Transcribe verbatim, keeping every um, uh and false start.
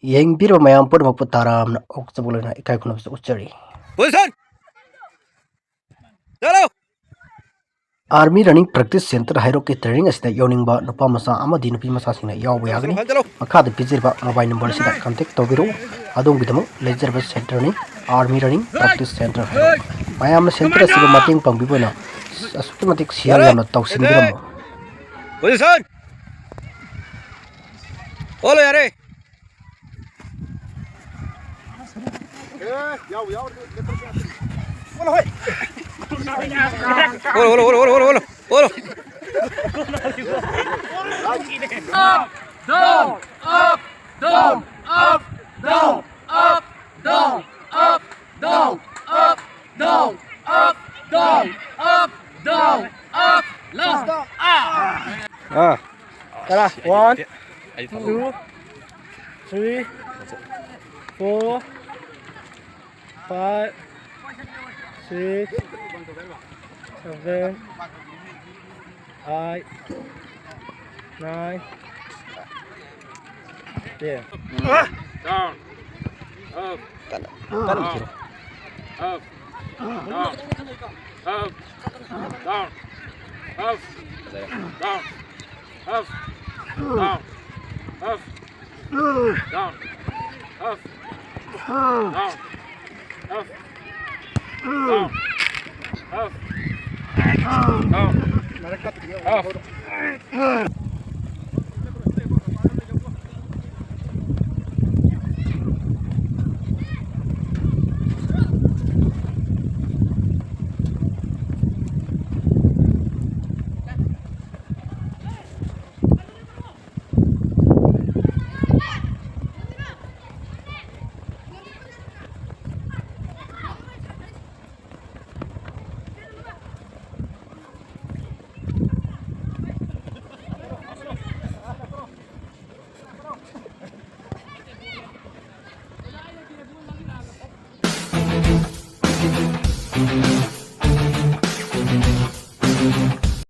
ꯌꯦꯡꯕꯤꯔꯤꯕ ꯃꯌꯥꯝ ꯄꯨꯝꯅꯃꯛꯄꯨ ꯇꯔꯥꯝꯅ ꯑꯣꯛꯆꯕ ꯂꯣꯏꯅ ꯏꯀꯥꯏ ꯈꯨꯝꯅꯕꯁꯨ ꯎꯠꯆꯔꯤ꯫ Position! ꯆꯠꯂꯣ! Army Running Practice Center ꯍꯥꯏꯔꯣꯛꯀꯤ training ꯑꯁꯤꯗ ꯌꯥꯎꯅꯤꯡꯕ ꯅꯨꯄꯥ ꯃꯆꯥ ꯑꯃꯗꯤ ꯅꯨꯄꯤ ꯃꯆꯥꯁꯤꯡꯅ ꯌꯥꯎꯕ ꯌꯥꯒꯅꯤ꯫ ꯆꯠꯂꯣ! ꯃꯈꯥꯗ ꯄꯤꯖꯔꯤꯕ mobile number ꯑꯁꯤꯗ contact ꯇꯧꯕꯤꯔꯛꯎ꯫ ꯑꯗꯣꯝꯒꯤꯗꯃꯛ ꯂꯩꯖꯔꯕ centreꯅꯤ, Army Running Practice Center ꯍꯥꯏꯔꯣꯛ꯫ ꯃꯌꯥꯝꯅ center ꯑꯁꯤꯕꯨ ꯃꯇꯦꯡ ꯄꯥꯡꯕꯤꯕ ꯑꯣꯏꯅ ꯑꯁꯨꯛꯀꯤ ꯃꯇꯤꯛ share ꯌꯥꯝꯅ ꯇꯧꯁꯤꯟꯕꯤꯔꯝꯃꯨ꯫ Position! ꯑꯣꯜꯂꯣ ꯌꯥꯔꯦ꯫ ꯑꯣꯜꯂꯣ, ꯑꯣꯜꯂꯣ, ꯑꯣꯜꯂꯣ, ꯑꯣꯜꯂꯣ, ꯑꯣꯜꯂꯣ, ꯑꯣꯜꯂꯣ꯫ Down, up, down, up, down, up, down, up, down, up, down, up, down, up, down, up, last. ꯑꯥ꯫ ꯇꯔꯥ꯫ One, two, three, four, five, six, seven, eight, nine, ten. Down. Up. ꯀꯟꯅ, ꯀꯟꯅ ꯃꯨꯊꯠꯂꯣ꯫ Up. Down. Up. Down. Up. Down. Up. Down. Up. Down. Up. Down. Up. Down. Up. Down. Up.